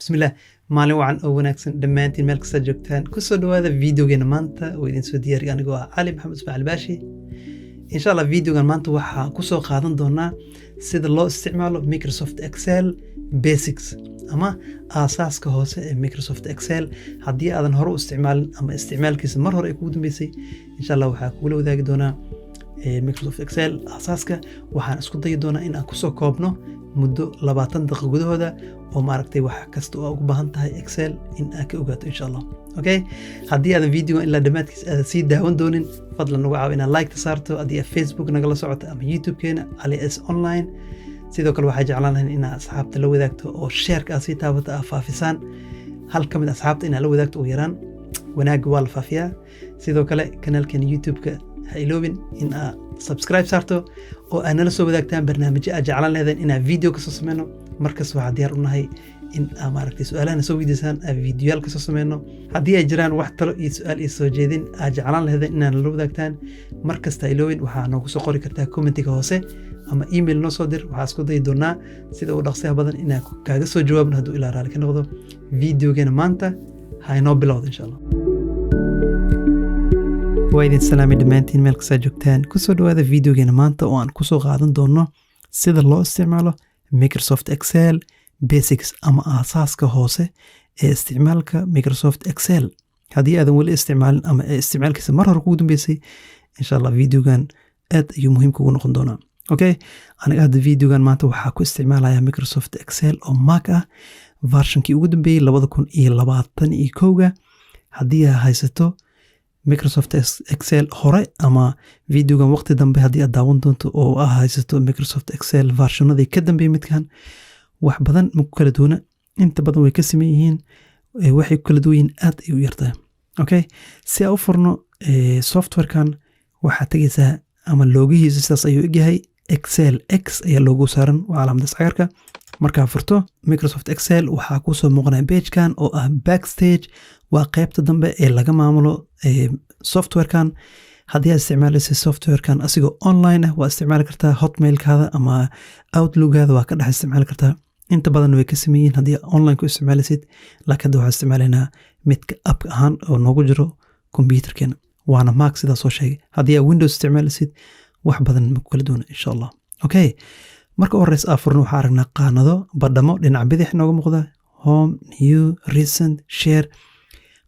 Bismillah, maalin wacan oo wanaagsan dhammaantiin meel kastaa joogtaan. Kusoo dhawaada videogeena maanta oo idin soo diyaariya anigoo ah Cali Maxamed Ismaaciil Baashi. Insha Allah videogan maanta waxaa kusoo qaadan doonaa sida loo isticmaalo Microsoft Excel basics ama aasaaska hoose ee Microsoft Excel. Haddii aadan hore u isticmaalin ama isticmaalkiisa mar hore ay kugu dambeysay, insha Allah waxaa kugula wadaagi doonaa Microsoft Excel aasaaska. Waxaan isku dayi doonaa in aan kusoo koobno muddo 20 daqiiqo gudahooda oo maaragtay wax kasta oo ugu baahan tahay Excel in aad ka ogaato, insha Allah. Okay, haddii aadan videogan ilaa dhammaadkiis aadan sii daawan doonin, fadlan nagu caawi inaad like ta saarto haddii aad Facebook nagala socoto ama YouTube-keena Ali S Online. Sidoo kale waxaa jeclaan lahayn inaad asxaabta la wadaagto oo share-ka aad sii taabato, aad faafisaan, hal ka mid asxaabta inaad la wadaagto ugu yaraan. Wanaagga waa la faafiyaa. Sidoo kale kanaalkeena YouTube-ka ha iloobin in aad subscribe saarto oo aad nala soo wadaagtaan barnaamijyo aad jeclaan lehdeen inaan video kasoo sameyno. Markas waxaa diyaar u nahay in aa maaragtay su-aalahana soo weydiisaan, aan videoyaal kasoo sameyno. Haddii ay jiraan wax talo iyo su-aal iyo soo jeedin aad jeclaan lehdeen inaad nala wadaagtaan, mar kasta iloobin, waxaa noogu soo qori kartaa commentiga hoose ama email noo soo dir. Waxaa isku dayi doonaa sida ugu dhaqsiyaha badan inaan kaaga soo jawaabno, hadduu ilaa raali ka noqdo. Videogeena maanta ha inoo bilowda, insha Allah. Waa idin salaamay dhammaantiin meel kastaa joogtaan. Kusoo dhawaada videogeena maanta oo aan kusoo qaadan doono sida loo isticmaalo Microsoft Excel basics ama aasaaska hoose ee isticmaalka Microsoft Excel. Haddii aadan weli isticmaalin ama isticmaalkiisa mar hore kugu dambeysay, insha Allah videogan aad ayuu muhiim kugu noqon doonaa. Okay, aniga hadda videogan maanta waxaa ku isticmaalaya Microsoft Excel oo Mac ah, versionkii ugu dambeeyey 2021-ga. Haddii aad haysato Microsoft Excel hore ama videogan waqti dambe haddii aad daawan doonto oo aad haysato Microsoft Excel versionadii ka dambeeyey midkan, wax badan ma ku kala duwana. Inta badan way ka siman yihiin, waxay ku kala duwan yihiin aad ay u yartahay. Okay, si aan u furno softwarekan, waxaad tegeysaa ama logogiisa sidaas ayuu egyahay, Excel X ayaa loogu saaran, waa calaamadaas cagaarka. Markaa furto Microsoft Excel, waxaa kusoo muuqanaya pagekan oo ah backstage, waa qaybta dambe ee laga maamulo softwarekan. Haddii aad isticmaalaysa softwarekan asigoo online ah, waa isticmaali kartaa Hotmailkaada ama Outlookgaada, waa ka dhex isticmaali kartaa. Inta badan way ka sameeyiin haddii online ku isticmaalaysid, laakiin hadda waxaan isticmaalaynaa midka app ahaan oo noogu jiro computerkeena, waana Mac sidaa soo sheegay. Haddii aad Windows isticmaalaysid, wax badan ma ku kala duwana, insha Allah. Okay, marka u horeysa aa furno, waxaa aragnaa qaanado, badhamo dhinaca bidix nooga muuqda: home, new, recent, share.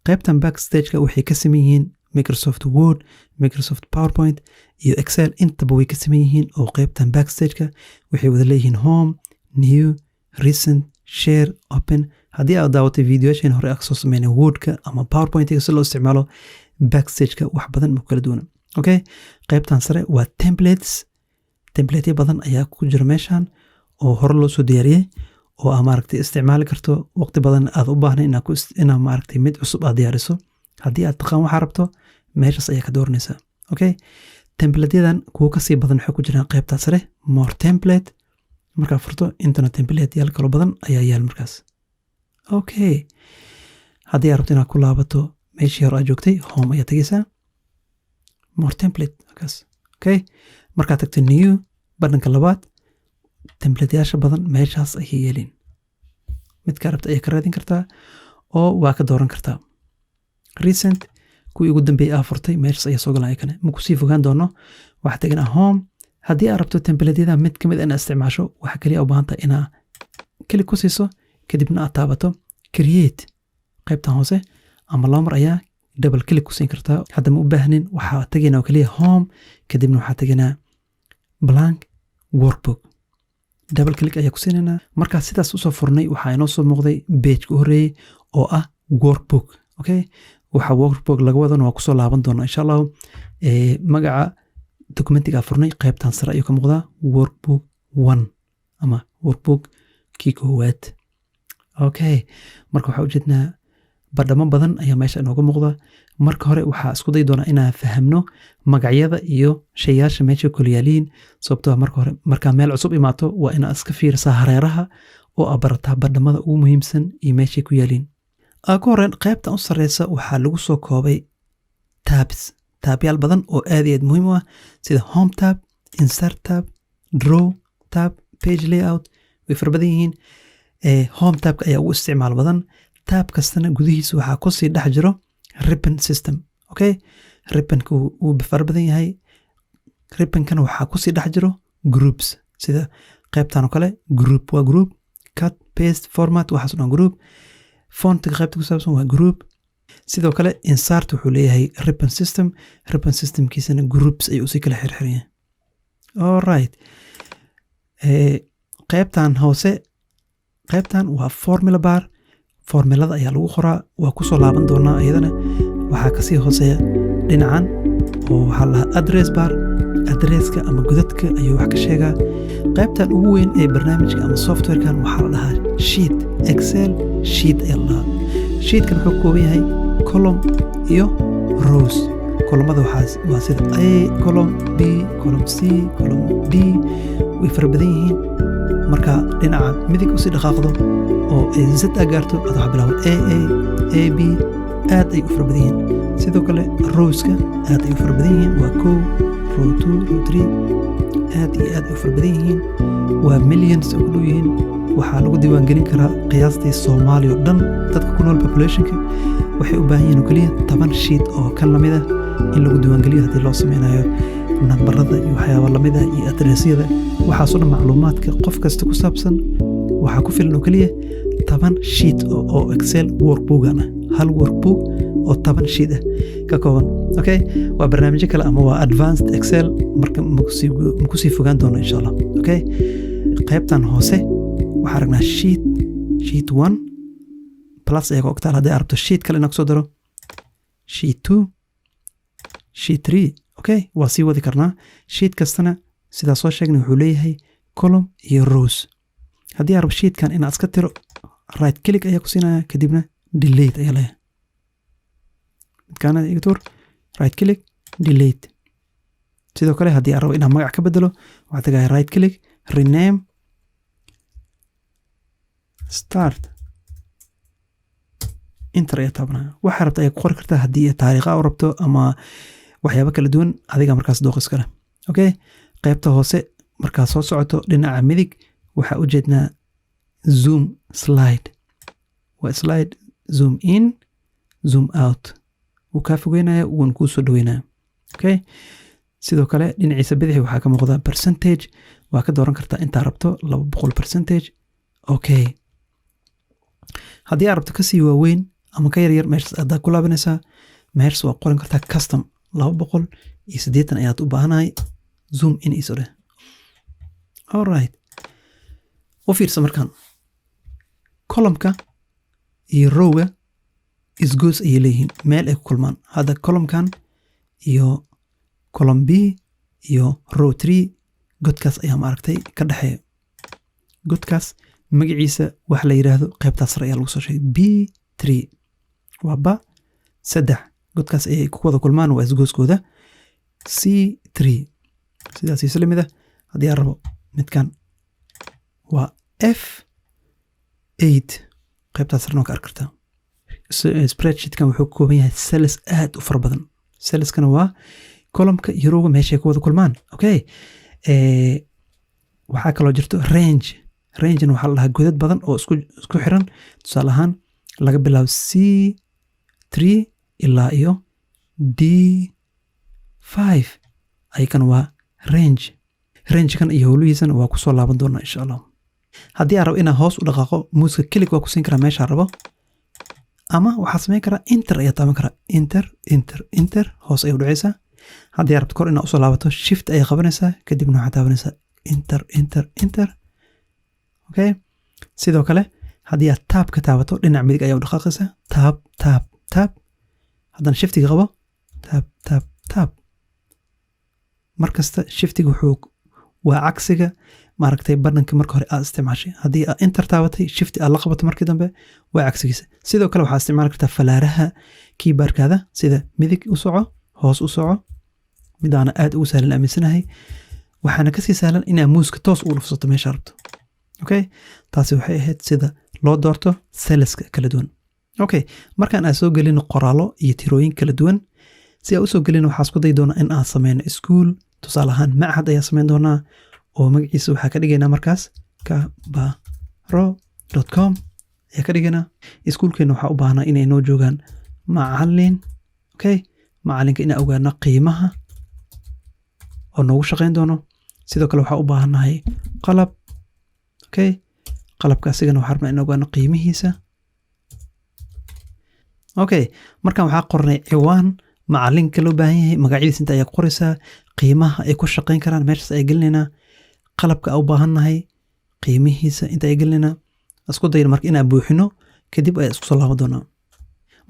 Qaybtan backstageka waxay ka saman yihiin Microsoft Word, Microsoft PowerPoint iyo Excel, intaba way ka saman yihiin oo qaybtan backstageka waxay wada leeyihiin home, new, recent, share, open. Haddii aad daawatay videoyasheen hore aa kasoo sameynay Wordka ama PowerPointiga si loo isticmaalo, backstageka wax badan ma ku kala duwana. Okay, qaybtan sare waa templates. Templateyo badan ayaa ku jira meeshan oo hore loo soo diyaariyey oo aa maaragtay isticmaali karto, waqti badan aad u baahnayn inaa maaragtay mid cusub aad diyaariso. Haddii aad taqaan waxaa rabto, meeshaas ayaa ka dooranaysaa. Okay, templateyadan kuwo kasii badan waxay ku jiraan qaybta sare, more template. Markaa furto, intana template yaal kaloo badan ayaa yaal markaas. Okay, haddii aad rabto inaad ku laabato meeshii hore aad joogtay, home ayaa tegeysaa, more template markaas. Okay, markaad tagto new, badhanka labaad, templateyaasha badan meeshaas ayay yeelin. Midkaa rabta ayaa ka raadin kartaa oo waa ka dooran kartaa. Recent, kuwii ugu dambeeyey aa furtay, meeshaas ayaa soo galan ayakane. Ma kusii fogaan doono, waxaa teganaa home. Haddii aad rabto templateyada mid ka mid inaad isticmaasho, waxaa kaliya u baahan tahay inaa click ku siiso, kadibna aad taabato create qaybtan hoose, ama laba mar ayaa double click ku siin kartaa. Hadda ma u baahnin, waxaa tegaynaa oo kaliya home, kadibna waxaa tegaynaa blank workbook, double click ayaa ku siinaynaa. Markaa sidaas usoo furnay, waxaa inoo soo muuqday pageka u horreeyey oo ah workbook. Okay, waxa workbook laga wadana waa kusoo laaban doona, insha Allahu. Magaca documentiga furnay qaybtan sare ayuu ka muuqdaa, workbook one ama workbook kii koowaad. Okay, marka waxaa ujeednaa badhamo badan ayaa meesha inooga muuqda. Marka hore waxaa isku dayi doonaa inaan fahamno magacyada iyo shayaasha meesha kula yaaliin, sababtoo marka hore markaa meel cusub imaato, waa inaad iska fiirisaa hareeraha oo aad barataa badhamada ugu muhiimsan iyo meeshay ku yaaliin. Ku horeen, qaybtan u sareysa waxaa lagu soo koobay tabs, tabyaal badan oo aad iyo aad muhiim u ah, sida home tab, insert tab, draw tab, page layout. Way fara badan yihiin. Home tabka ayaa ugu isticmaal badan. Tab kastana gudihiisa waxaa kusii dhex jiro ribbon system. Okay, ribbonka wuu fara badan yahay. Ribbonkana waxaa kusii dhex jiro groups, sida qaybtan oo kale group waa group, cut, paste, format, waxaas oo dhan group. Fontiga qaybta ku saabsan waa group. Sidoo kale insert wuxuu leeyahay ribbon system. Ribbon systemkiisana groups ayuu usii kala xirxiran yahay. Alright, qaybtan hoose, qaybtan waa formula bar. Formulada ayaa lagu qoraa, waa kusoo laaban doonaa iyadana. Waxaa kasii hooseeya dhinacan oo waxaa lahaa address bar. Addresska ama godadka ayuu wax ka sheegaa. Qaybtan ugu weyn ee barnaamijka ama softwarekan waxaa la dhahaa sheet. Excel sheet ayaa la dhahaa. Sheetkan wuxuu ka kooban yahay column iyo rows. Columnada waa sida A column, B column, C column, D. Way fara badan yihiin. Marka dhinaca midig usii dhaqaaqdo oo ay Z a gaarto, aad waxaa bilaaban A A, A B. Aad ay u fara badan yihiin. Sidoo kale rowska aad ay u fara badan yihiin. Waa kow row, two row, three. Aad iyo aad ay u fara badan yihiin, waa millions ay ku dhow yihiin. Waxaa lagu diiwaangelin karaa qiyaastii Soomaaliya oo dhan dadka ku nool, populationka. Waxay u baahan yihiin oo keliya 10 sheet oo kan lamid ah in lagu diiwaangeliyo, haddii loo sameynayo nambarada iyo waxyaaba lamid ah iyo adresyada, waxaasoo dhan, macluumaadka qof kasta ku saabsan. Waxaa ku filan oo keliya 10 sheet oo Excel workbookan ah, hal workbook oo 10 sheet ah ka kooban. Okay, waa barnaamijyo kale ama waa advanced Excel, marka makusii fogaan doono, insha Allah. Okay, qaybtan hoose waxaa aragnaa sheet, sheet one plus ayaa ogtaal. Haddii aad rabto sheet kale inaa kusoo daro, sheet two, sheet three. Okay, waa sii wadi karnaa. Sheet kastana, sidaa soo sheegnay, wuxuu leeyahay column iyo rows. Haddii aad rabto sheetkan inaad iska tiro, right click ayaa ku siinaya, kadibna delete ayaa leeyahay. Midkaana iga tuur, right click, delete. Sidoo kale haddii aan rabo inaan magac ka bedelo, waxaa tagaya right click, rename, start, enter ayaa taabanaya. Waxaa rabta ayaa ku qori kartaa, haddii taariikha u rabto ama waxyaabo kala duwan, adiga markaas dooq iskale. Okay, qaybta hoose markaa soo socoto dhinaca midig, waxaa u jeednaa zoom slide. Waa slide zoom in, zoom out. Wuu kaa fogeynaya, wuuna kuu soo dhaweynaya. Okay, sidoo kale dhinaciisa bidixi waxaa ka muuqda percentage. Waa ka dooran kartaa intaa rabto, 200 percentage. Okay, haddii aad rabto kasii waaweyn ama ka yaryar, meeshaas adaa ku laabanaysaa. Meeshas waa qoran kartaa custom, 280 ayaad u baahanahay, zoom in iso dheh. Alright, u fiirsa markaan, columnka iyo rowga isgoos ayay leeyihiin, meel ay ku kulmaan. Hadda columnkan iyo column B iyo row three, godkaas ayaa maaragtay ka dhexeeya. Godkaas magaciisa waxa la yidhaahdo qaybtaas sare ayaa lagu soo sheegay, B3, waa ba 3. Godkaas ayay ku wada kulmaan, waa isgooskooda, C3. Sidaas isla mid ah, haddii aan rabo midkan waa F8. Qaybtaas sarena waa ka arki kartaa. Spreadsheetkan wuxuu ka kooban yahay cells aad u fara badan. Cellskana waa columnka iyo rowga meeshay ku wada kulmaan. Okay, waxaa kaloo jirto range. Rangena waxaa la dhahaa godad badan oo isku xiran. Tusaale ahaan, laga bilaabo C3 ilaa iyo D5, ayakana waa range. Rangekan iyo howlihiisana waa kusoo laaban doonaa, insha Allah. Haddii aan rabo inaan hoos u dhaqaaqo, mouseka click waa ku siin karaa meeshaan rabo, ama waxaa samayn karaa enter ayaa taaban karaa. Enter, enter, enter, hoos ayay u dhacaysaa. Haddii aad rabto kor inaad usoo laabato, shift ayaa qabanaysaa, kadibna waxaad taabanaysaa enter, enter, enter. Okay, sidoo kale haddii aad tab ka taabato, dhinac midig ayaa u dhaqaaqaysaa. Tab, tab, tab. Haddana shiftiga qabo, tab, tab, tab. Mar kasta shiftiga wuxuu waa cagsiga maaragtay badhanka marka hore aad isticmaashay. Haddii aad enter taabatay, shift aad la qabato markii dambe, waa cagsigiisa. Sidoo kale waxaad isticmaali kartaa falaaraha keyboardkaada, sida midig u soco, hoos u soco. Midaana aad ugu sahlan aaminsanahay. Waxaana kasii sahlan inaad mouseka toos ugu dhufsato meesha rabto. Okay, taasi waxay ahayd sida loo doorto cellska kala duwan. Okay, markaan aan soo gelino qoraallo iyo tirooyin kala duwan, si aan usoo gelino, waxaa isku day doonaa in aan sameyno school. Tusaale ahaan machad ayaa sameyn doonaa oo magaciisa waxaa ka dhigaynaa markaas Kabaro. Com ayaa ka dhiganaa. Iskuulkeena waxaa u baahnaa inay noo joogaan macalin. Okay, macalinka inaan ogaano qiimaha oo noogu shaqayn doono. Sidoo kale waxaa u baahannahay qalab. Okay, qalabka asigana waxaa rabnaa inaan ogaano qiimihiisa. Okay, markan waxaa qornay ciwaan, macalinka loo baahan yahay, magacyadiisa inta ayaa ku qoraysaa, qiimaha ay ku shaqayn karaan meeshaas ayaa gelinaynaa, qalabka aan u baahannahay qiimihiisa inta ayaa gelinaynaa. Isku dayna marka inaan buuxino, kadib ayaa isku soo laaban doonaa.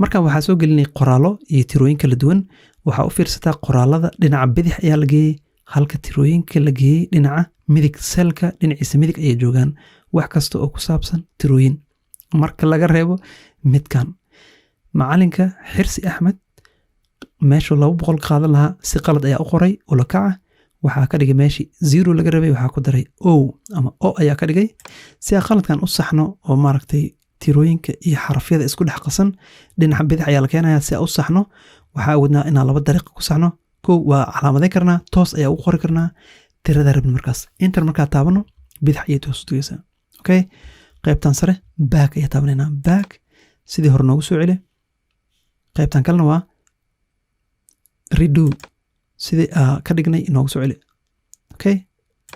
Markan waxaa soo gelinay qoraallo iyo tirooyin kala duwan. Waxaa u fiirsataa, qoraalada dhinaca bidix ayaa la geeyey, halka tirooyinka la geeyey dhinaca midig. Cellka dhinaciisa midig ayay joogaan wax kasta oo ku saabsan tirooyin, marka laga reebo midkan macalinka Xirsi Axmed. Meeshuu 200 qaadan lahaa si qalad ayaa u qoray ulakaca. Waxaa ka dhigay meeshii 0 laga rabay, waxaa ku daray o ama o ayaa ka dhigay. Si aan qaladkan u saxno oo maaragtay tirooyinka iyo xarafyada isku dhex qasan dhinaca bidix ayaa la keenaya, si aan u saxno waxaa awoodnaa inaan laba dariiqa ku saxno. Kow, waa calaamadeyn karnaa, toos ayaa ugu qori karnaa tirada rabna. Markaas enter markaa taabano, bidix ayay toos u tegeysaa. Okay, qaybtan sare back ayaa taabanaynaa. Back, sidii hore noogu soo celi. Qaybtan kalena waa redo, sidii aa ka dhignay inoogu soo celi. Okay,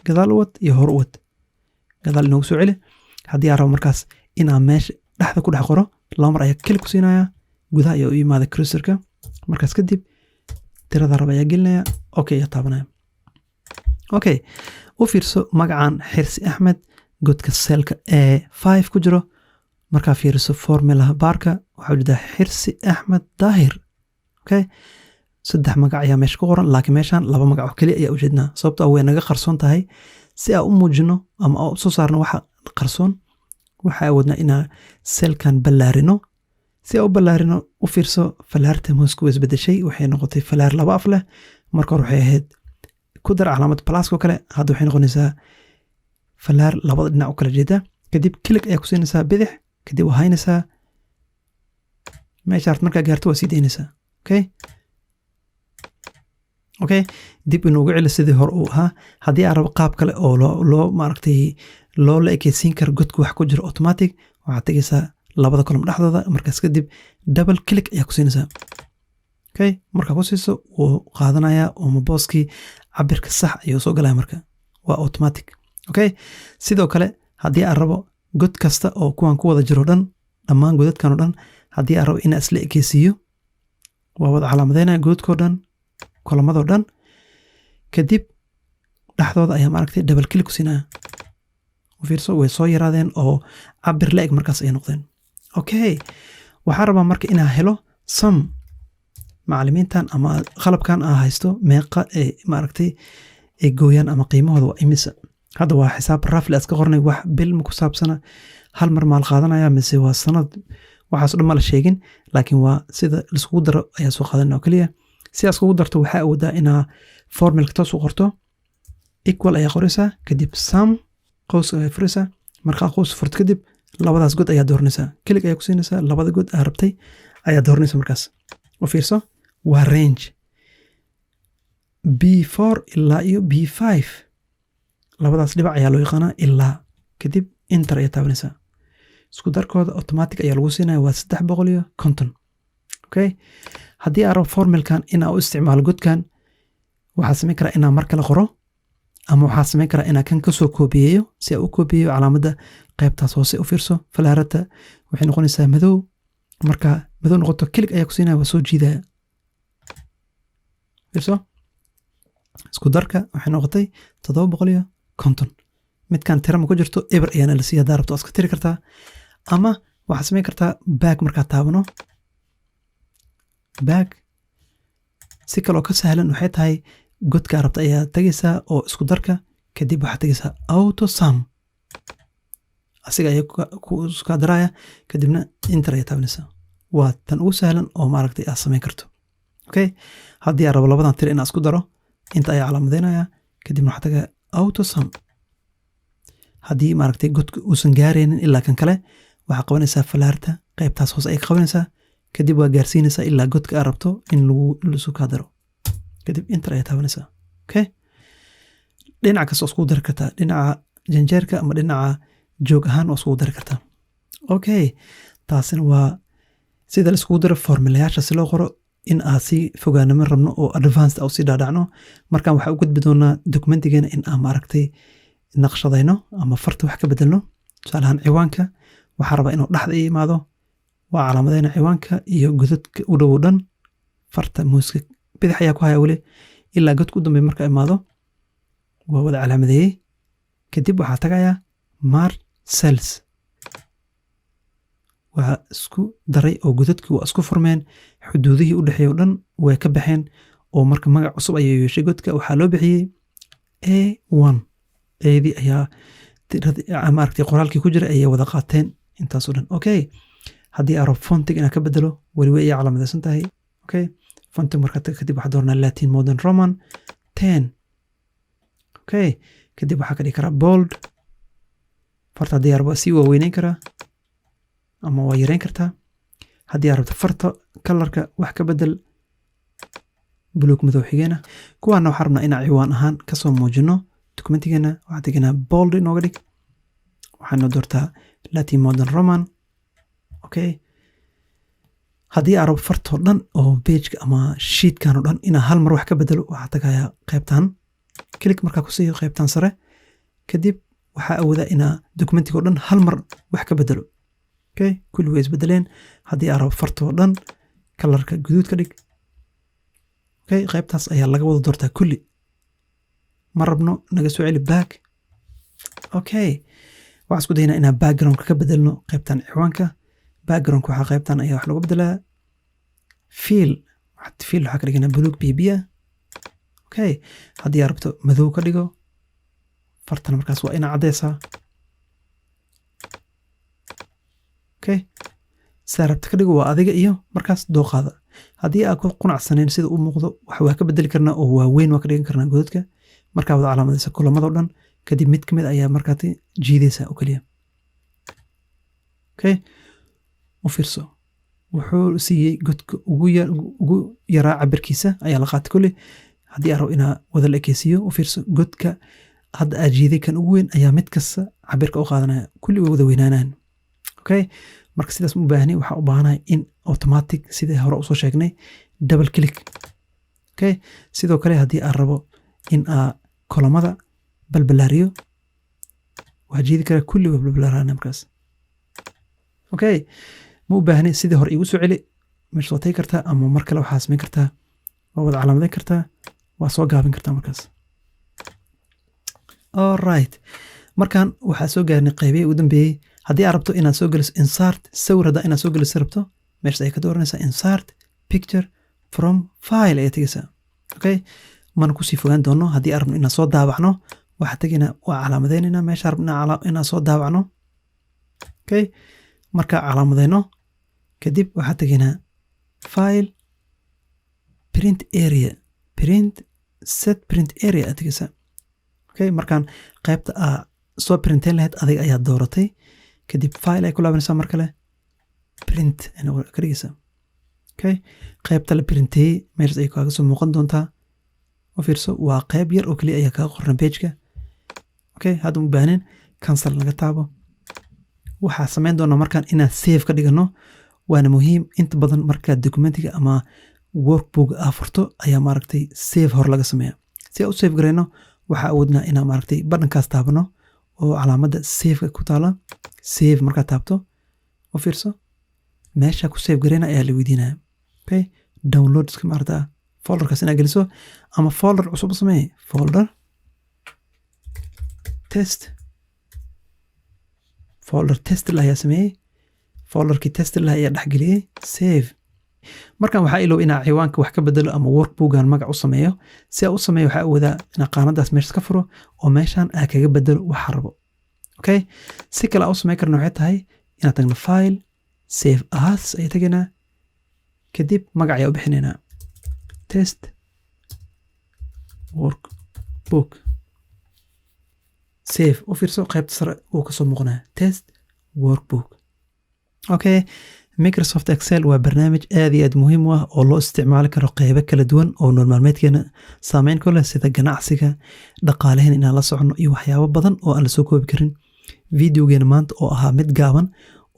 gadaal u wad iyo hor u wad, gadaal inoogu soo celi. Haddii aan rabo markaas inaan meesha dhexda ku dhex qoro, laba mar ayaa click ku siinaya, gudaha ayaa u yimaada cursorka. Markaas kadib tirada raba ayaa gelinaya, okay ayaa taabanaya. Okay, u fiirso magacan Xirsi Axmed godka cellka ee 5 ku jiro. Markaa fiiriso formula barka, waxaa ujeedaa Xirsi Axmed Daahir. Okay, saddex magac ayaa meesha ku qoran, laakiin meeshan laba magac oo keliya ayaa ujeednaa, sababto ah way naga qarsoon tahay. Si aan u muujino ama u soo saarno waxa qarsoon, waxaa awoodnaa inaan cellkan ballaarino. Si aan u ballaarino, u fiirso, falaarta mouseka way isbedeshay, waxay noqotay falaar laba af leh. Marka hore waxay ahayd ku dar calaamad pluska oo kale, hadda waxay noqonaysaa falaar labada dhinac u kala jeeda. Kadib click ayaa ku siinaysaa bidix, kadib waa haynaysaa, meesha markaa gaarto waa sii daynaysaa. Okay, dib inuugu celi sidii hore uu ahaa. Haddii aan rabo qaab kale oo loo maaragtay loo la ekeysiin karo godka wax ku jiro automatic, waxaad tegaysaa labada column dhexdooda, markaas kadib double click ayaa ku siinaysaa. Okay, markaa ku siiso wuu qaadanayaa oo booskii cabirka sax ayuu soo galaya, marka waa automatic. Okay, sidoo kale haddii aan rabo god kasta oo kuwan ku wada jiro dhan, dhammaan godadkan oo dhan, haddii aan rabo inaan isla ekeysiiyo, waa wada calaamadeynaya godadkoo dhan, columnadoo dhan, kadib dhexdooda ayaa maaragtay double click ku siinaya. U fiirso, way soo yaraadeen oo cabir la eg markaas ay noqdeen. Okay, waxaan rabaa marka inaan helo sum macallimiintan ama qalabkan aa haysto, meeqa ee maaragtay ay gooyaan ama qiimahooda waa imisa. Hadda waa xisaab roughly iska qornay, wax bil ma ku saabsana, hal mar maal qaadanaya mise waa sanad, waxaas o dhan ma la sheegin, laakiin waa sida laiskugu daro ayaa soo qaadanaya oo keliya. Si aad iskugu darto, waxaa awoodaa inaa formulka toos u qorto. Equal ayaa qoraysaa, kadib sum, qows ayaa furaysaa. Markaa qows furto kadib, labadaas god ayaa dooranaysaa, click ayaa ku siinaysaa, labada god aa rabtay ayaa dooranaysa. Markaas u fiirso, waa range B4 ilaa iyo B5, labadaas dhibac ayaa loo yaqaanaa ilaa. Kadib enter ayaa taabanaysaa, isku darkooda automatic ayaa lagu siinaya, waa 350. Okay, haddii aan rabo formulkan inaa u isticmaalo godkan, waxaa samayn karaa inaan mar kale qoro ama waxaa samayn karaa inaan kan kasoo koobiyeeyo. Si aan u koobiyeeyo, calaamadda qaybtaas hoose u fiirso, falaarata waxay noqonaysaa madow. Marka madow noqoto, click ayaa ku siinaya, waa soo jiidaya. Fiirso, isku darka waxay noqotay 750. Midkan tira ma ku jirto, eber ayaana la siiya. Haddaa rabto waa iska tiri kartaa ama waxaad samayn kartaa back. Markaa taabano back, si kaloo ka sahlan waxay tahay godkaa rabta ayaa tegaysaa oo isku darka, kadib waxaad tegaysaa auto sum, asiga ayaa ku iska daraya, kadibna enter ayaa taabanaysaa. Waa tan ugu sahlan oo maaragtay aad samayn karto. Okay, haddii aan rabo labadan tiro inaan isku daro, inta ayaa calaamadeynaya, kadibna waxaa tagaya auto sum. Haddii maaragtay godka uusan gaaraynin ilaa kan kale, waxaa qabanaysaa falaarta qaybtaas hoose ay qabanaysaa, kadib waa gaarsiinaysaa ilaa godka aad rabto in lagu lasu kaa daro, kadib enter ayaa taabanaysaa. Okay, dhinac kasta waa iskugu dari kartaa, dhinaca janjeerka ama dhinaca joog ahaan waa iskugu dari kartaa. Okay, taasina waa sida la iskugu daro formulayaasha si loo qoro. In aan sii fogaanimo rabno oo advanced u sii dhaadhacno, markaan waxaa u gudbi doonaa documentigeena in aan maaragtay naqshadayno ama farta wax ka bedelno. Tusaale ahaan, ciwaanka waxaa rabaa inuu dhexda ii imaado. Waa calaamadayna ciwaanka iyo godadka u dhow oo dhan. Farta muuska bidix ayaa ku haya weli ilaa godka u dambeeya. Marka imaado, waa wada calaamadeeyey. Kadib waxaa tagayaa Merge Cells. Waa isku daray oo godadkii waa isku furmeen, xuduudihii u dhexeeyay oo dhan way ka baxeen, oo marka magac cusub ayay yeeshay. Godka waxaa loo bixiyey A1. Eedii ayaa maaragtay qoraalkii ku jira ayay wada qaateen intaasoo dhan. Okay, haddii aan rabo fontiga inaan ka bedelo, weli way ii calaamadaysan tahay. Okay, fontiga marka kadib waxaa dooranaa Latin Modern Roman 10. Okay, kadib waxaa ka dhigi karaa bold. Farta haddii aan rabo sii waaweyneyn karaa ama waa yareyn kartaa. Haddii aad rabto farta colorka wax ka bedel, buluug madow xigeena. Kuwaana waxaan rabnaa inaan ciwaan ahaan kasoo muujino documentigeena. Waxaan teganaa bold inooga dhig, waxaana doortaa Latin Modern Roman. Okay, haddii aan rabo fartoo dhan oo pageka ama sheetkan oo dhan inaan hal mar wax ka bedelo, waxaa tagayaa qaybtan. Click markaa ku siiyo qaybtan sare, kadib waxaa awoodaa inaa documentiga oo dhan hal mar wax ka bedelo. Okay, kulli way isbedeleen. Haddii aan rabo fartoo dhan colorka guduud ka dhig. Okay, qaybtaas ayaa laga wada doortaa. Kulli ma rabno, naga soo celi back. Okay, waxaan isku daynaa inaan backgroundka ka bedelno qaybtan ciwaanka. Backgroundka waxaa qaybtan ayaa wax looga bedelaa. Fill, fill waxaa ka dhiganaa buluug bibiya. Okay, haddii aad rabto madow ka dhigo fartana, markaas waa inaa caddeysaa. Okay, sidaa rabta ka dhigo, waa adiga iyo markaas dooqaada. Haddii aad ku qanacsanayn sida u muuqdo, wax waa ka bedeli karnaa oo waaweyn waa ka dhigan karnaa godadka. Markaa wada calaamadaysa kulamadoo dhan, kadib mid ka mid ayaa markaati jiidaysa oo keliya. Okay, u fiirso, wuxuu siiyey godka ugu yaraa cabirkiisa ayaa la qaatay kulli. Haddii aan rabo inaa wada la ekeysiiyo, u fiirso, godka hadda aad jiiday kan ugu weyn ayaa mid kasta cabirka u qaadanaya, kulli way wada weynaanaan. Okay, marka sidaas ma u baahni. Waxaa u baahanahay in automatic, sidii hore usoo sheegnay, double click. Okay, sidoo kale haddii aan rabo in aa kolomada balbalaariyo, waxaa jiidi karaa, kulli way balbalaarana markaas. Okay, ma u baahni, sidii hore igu soo celi. Meesha waa tagi kartaa ama mar kale waxaa samayn kartaa, waa wada calaamadeyn kartaa, waa soo gaabin kartaa markaas. Alright, markan waxaa soo gaarnay qaybihii ugu dambeeyey. Haddii aad rabto inaad soo geliso insert sawir, haddaa inaad soo geliso rabto, meeshas ayay ka dooranaysaa. Insert picture from file ayaa tegaysaa. Okay, mana kusii fogaan doono. Haddii aan rabno inaan soo daabacno, waxaa tegaynaa, waa calaamadeynaynaa meesha rabno inaan soo daabacno. Okay, markaa calaamadeyno kadib, waxaa tegaynaa File, Print Area, print, Set Print Area aad tegaysaa. Okay, markaan qaybta aa soo printeyn lahayd adiga ayaa dooratay. Kadib File ay ku laabanaysaa, mar kale Print ka dhigaysaa. Okay, qaybta la printeeyey meeshas ay kaaga soo muuqan doontaa. U fiirso, waa qayb yar oo keliya ayaa kaga qoran pageka. Okay, hadda u baahnin, cancel laga taabo. Waxaa samayn doonaa markaan inaan save ka dhigano, waana muhiim. Inta badan markaa documentiga ama workbook aa furto ayaa maaragtay save hor laga sameeya. Si aan u save garayno, waxaa awoodnaa inaan maaragtay badhankaas taabano oo calaamadda saveka ku taala. Save markaad taabto, u fiirso, meesha ku save garayna ayaa la weydiinaya. Okay, downloadska maaragta folderkaas inaad geliso ama folder cusub samee, folder test. Folder test la ayaa sameeyey, folderkii test la ayaa dhexgeliyey. Save. Markan waxaa ilow inaa ciwaanka wax ka bedelo ama workbookan magac u sameeyo. Si aa u sameeyo, waxaa awoodaa inaa qaanadaas meeshas ka furo oo meeshan aa kaga bedelo waxa rabo. Okay, si kale aa u sameyn karna waxay tahay inaan tagno File, Save As ayaa tegaynaa, kadib magac ayaa u bixinaynaa, test workbook. Save. U fiirso, qaybta sare uu kasoo muuqanaya, test workbook. Okay, Microsoft Excel waa barnaamij aad iyo aad muhiim u ah oo loo isticmaali karo qeybo kala duwan oo nolol maalmeedkeena saameyn ku leh, sida ganacsiga, dhaqaalehen inaan la soconno iyo waxyaabo badan oo aan la soo koobi karin. Videogeena maanta oo ahaa mid gaaban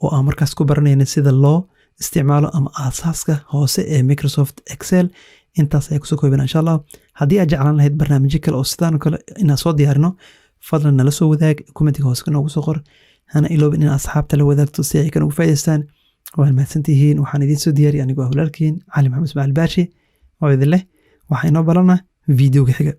oo oo aan markaas ku baranayna sida loo isticmaalo ama aasaaska hoose ee Microsoft Excel. Intaas ayaa kusoo koobina, insha Allah. Haddii aad jeclaan lahayd barnaamijyo kale oo sidaan oo kale inaan soo diyaarino, fadlan nala soo wadaag, commentiga hoose noogu soo qor. Hana iloobin in asxaabta la wadaagto si ay kan ugu faa'iidaystaan. Waad mahadsantihiin. Waxaan idiin soo diyaariyay anigoo ah walaalkiin Cali Maxamed Ismaaciil Baashi oo idin leh waxaa inoo balana videoga xiga.